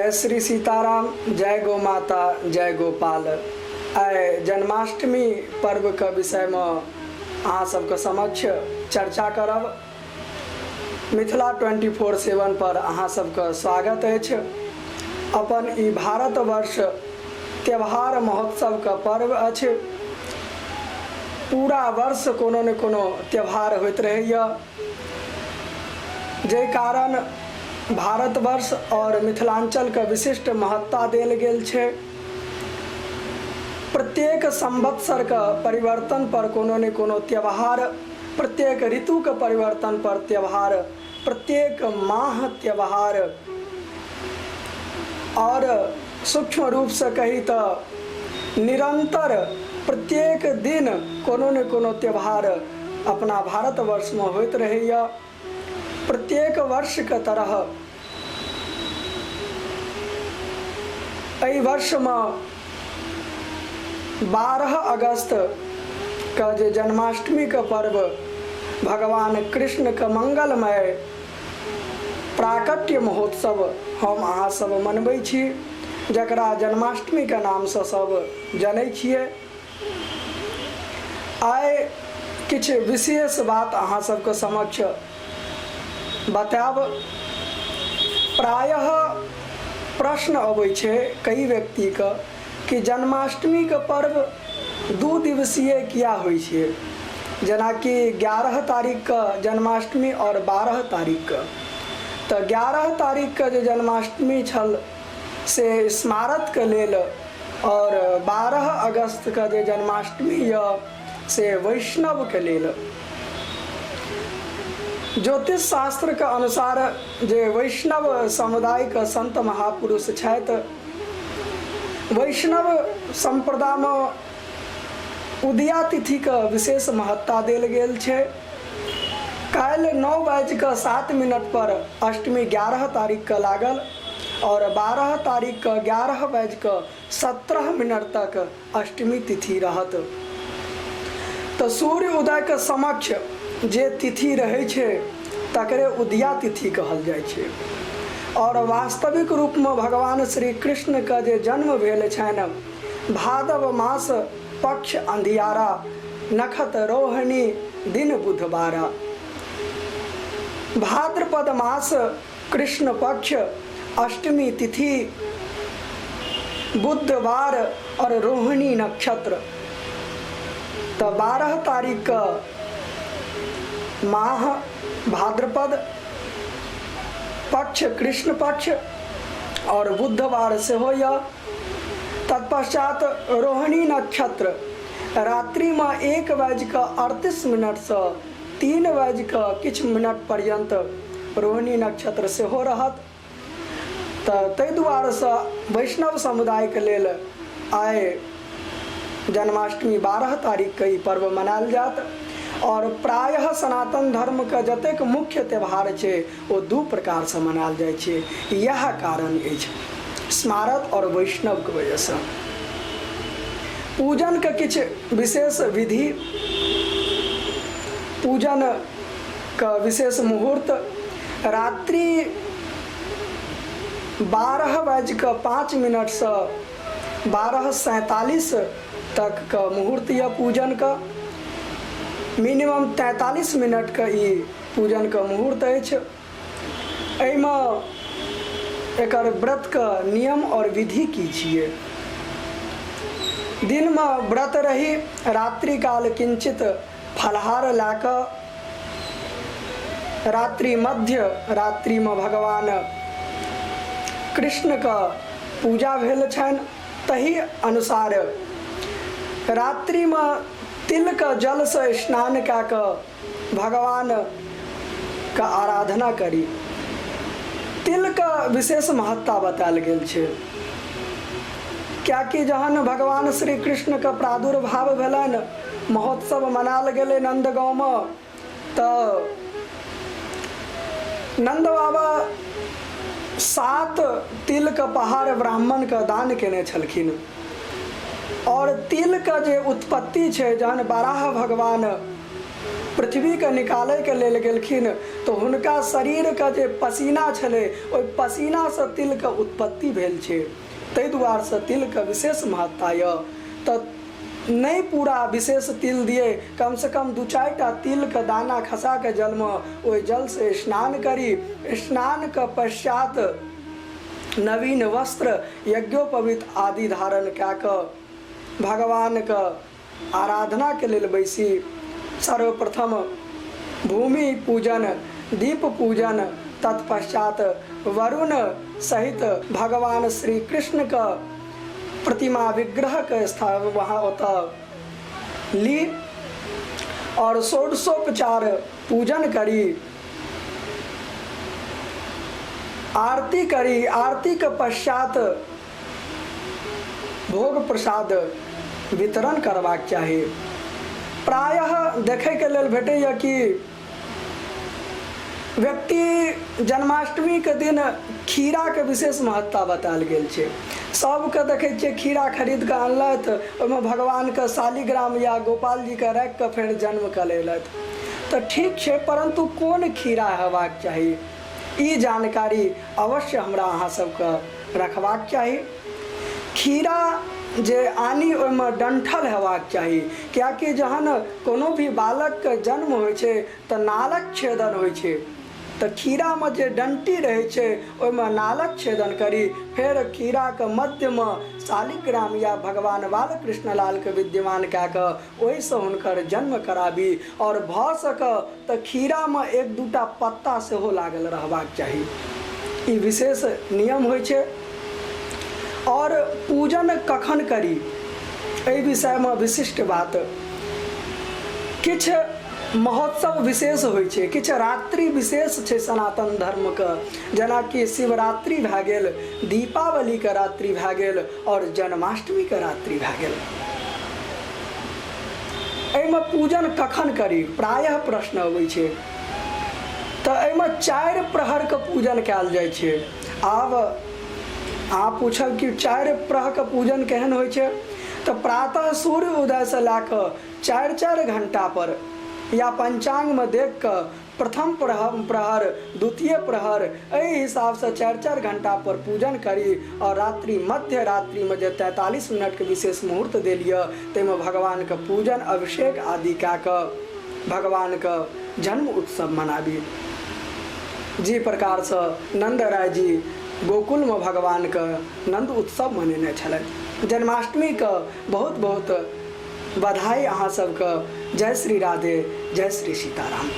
जय श्री सीताराम, जय गौ माता, जय गोपाल। आइ जन्माष्टमी पर्वके विषयमे अहाँ सबके समक्ष चर्चा करब। मिथिला 24/7 पर अहाँ सबके स्वागत अछि। अपन ई भारतवर्ष त्यौहार महोत्सवके पर्व अछि। पूरा वर्ष कोनो ने कोनो त्यौहार होइत रहैए, जाहि कारण भारतवर्ष आओर मिथिलाञ्चलके विशिष्ट महत्ता देल गेल छै। प्रत्येक संवत्सरके परिवर्तन पर कोनो ने कोनो त्यौहार, प्रत्येक ऋतुके परिवर्तन पर त्यौहार, प्रत्येक माह त्यौहार, आओर सूक्ष्म रूपसँ कही तऽ निरन्तर प्रत्येक दिन कोनो ने कोनो त्यौहार अपना भारतवर्षमे होइत रहैए। प्रत्येक वर्षके तरह एहि वर्षमे 12 अगस्तके जे जन्माष्टमीके पर्व भगवान कृष्णके मङ्गलमय प्राकट्य महोत्सव हम अहाँ सब मनबै छी, जकरा जन्माष्टमीके नामसँ सब जनै छियै। आइ किछु विशेष बात अहाँ सबके समक्ष बतायब। प्रायः प्रश्न अबै छै कई व्यक्तिके कि जन्माष्टमीके पर्व 2 दिवसीय किया होइ छै, जेनाकि 11 तारीखके जन्माष्टमी आओर 12 तारीखके। तऽ 11 तारीखके जे जन्माष्टमी छल से स्मारकके लेल, आओर 12 अगस्तके जे जन्माष्टमी यऽ से वैष्णवके लेल। ज्योतिष शास्त्रके अनुसार जे वैष्णव समुदायके संत महापुरुष छथि, वैष्णव सम्प्रदायमे उदया तिथिके विशेष महत्ता देल गेल छै। काल्हि 9:07 पर अष्टमी 11 तारीखके लागल आओर 12 तारीखके 11:17 तक अष्टमी तिथि रहत। तऽ सूर्य उदयके समक्ष जे तिथि रहै छै तकरे उदया तिथि कहल जाइ छै। आओर वास्तविक रूपमे भगवान श्री कृष्णके जे जन्म भेल छनि, भादव मास पक्ष अंधियारा, नखत रोहिणी दिन बुधबारा। भाद्रपद मास कृष्ण पक्ष अष्टमी तिथि बुधवार और रोहिणी नक्षत्र। तो 12 तारीख का माह भाद्रपद पक्ष कृष्ण पक्ष और बुधवार सेहो यह। तत्पश्चात रोहिणी नक्षत्र रात्रि में 1:38 से 3 बज कऽ किछु मिनट पर्यन्त रोहिणी नक्षत्र सेहो रहत। तऽ ताहि दुआरेसँ वैष्णव समुदायके लेल आइ जन्माष्टमी 12 तारीखके ई पर्व मनायल जायत। आओर प्रायः सनातन धर्मके जतेक मुख्य त्यौहार छै ओ 2 प्रकारसँ मनायल जाइ छै। इएह कारण अछि स्मारक आओर वैष्णवके वजहसँ। पूजनके किछु विशेष विधि, पूजनके विशेष मुहूर्त रात्रि 12:05 से 12:47 तक के मुहूर्त यऽ पूजनके। मिनिमम 43 मिनटके ई पूजनके मुहूर्त अछि। एहिमे एकर व्रतके नियम आओर विधि की छियै? दिनमे व्रत रही, रात्रिकाल किंचित फलाहार लए कऽ रात्रि मध्य रात्रिमे भगवान कृष्णके पूजा भेल छनि, तही अनुसार रात्रिमे तिलके जलसँ स्नान कए कऽ भगवान के आराधना करी। तिलके विशेष महत्ता बतायल गेल छै, कियाकि जहन भगवान श्री कृष्णके प्रादुर्भाव भेलनि, महोत्सव मनायल गेलै नन्द गाँवमे, तऽ नन्द बाबा 7 तिलके पहाड़ ब्राह्मणके दान केने छलखिन। आओर तिलके जे उत्पत्ति छै, जहन बाराह भगवान पृथ्वीके निकालैके लेल गेलखिन तऽ हुनका शरीरके जे पसीना छलै, ओहि पसीनासँ तिलके उत्पत्ति भेल छै। ताहि दुआरेसँ तिलके विशेष महत्ता यऽ। तऽ नहि पूरा विशेष तिल दियै, कमसँ कम दू चारिटा तिलके दाना खसा कऽ जलमे ओहि जलसँ स्नान करी। स्नानके पश्चात नवीन वस्त्र, यज्ञोपवीत आदि धारण कए कऽ भगवानके आराधनाके लेल बैसी। सर्वप्रथम भूमि पूजन, दीप पूजन, तत्पश्चात वरुण सहित भगवान श्री कृष्णके प्रतिमा विग्रहके स्थान वहाँ ओतऽ ली आओर षोडशोपचार पूजन करी, आरती करी। आरतीके पश्चात भोग प्रसाद वितरण करबाक चाही। प्रायः देखैके लेल भेटैए कि व्यक्ति जन्माष्टमीके दिन खीराके विशेष महत्ता बतायल गेल छै। सबके देखै छियै खीरा खरीद कऽ अनलथि, ओहिमे भगवानके शालिग्राम या गोपाल जीके राखि कऽ फेर जन्म करेलथि। तऽ ठीक छै, परन्तु कोन खीरा हेबाक चाही, ई जानकारी अवश्य हमरा अहाँ सबके रखबाक चाही। खीरा जे आनी ओहिमे डण्ठल हेबाक चाही, किएकि जहन कोनो भी बालकके जन्म होइ छै तऽ नालक छेदन होइ छै, तऽ खीरामे जे डण्टी रहै छै ओहिमे नालक छेदन करी। फेर खीराके मध्यमे शालिग्राम या भगवान बालकृष्ण लालके विद्यमान कए कऽ ओहिसँ हुनकर जन्म कराबी। आओर भऽ सकय तऽ खीरामे एक दूटा पत्ता सेहो लागल रहबाक चाही। ई विशेष नियम होइ छै। आओर पूजन कखन करी, एहि विषयमे विशिष्ट बात। किछु महोत्सव विशेष होइ छै, किछु रात्रि विशेष छै सनातन धर्मके, जेनाकि शिवरात्रि भए गेल, दीपावलीके रात्रि भए गेल आओर जन्माष्टमीके रात्रि भए गेल। एहिमे पूजन कखन करी, प्रायः प्रश्न अबै छै। तऽ एहिमे 4 प्रहरके पूजन कयल जाइ छै। आब अहाँ पूछब कि 4 प्रहरके पूजन केहन होइ छै, तऽ प्रातः सूर्य उदयसँ लए कऽ 4-4 घंटा पर या पंचांगमे देख कऽ प्रथम प्रहर, द्वितीय प्रहर, एहि हिसाबसँ 4-4 घंटा पर पूजन करी। आओर रात्रि मध्य रात्रिमे जे 43 मिनटके विशेष मुहूर्त देल यऽ ताहिमे भगवानके पूजन अभिषेक आदि कए कऽ भगवानके जन्म उत्सव मनाबी। जे प्रकारसँ नन्द राय जी गोकुलमे भगवानके नन्द उत्सव मनेने छलथि। जन्माष्टमीके बहुत बहुत बधाई अहाँ सबके। जय श्री राधे, जय श्री सीताराम।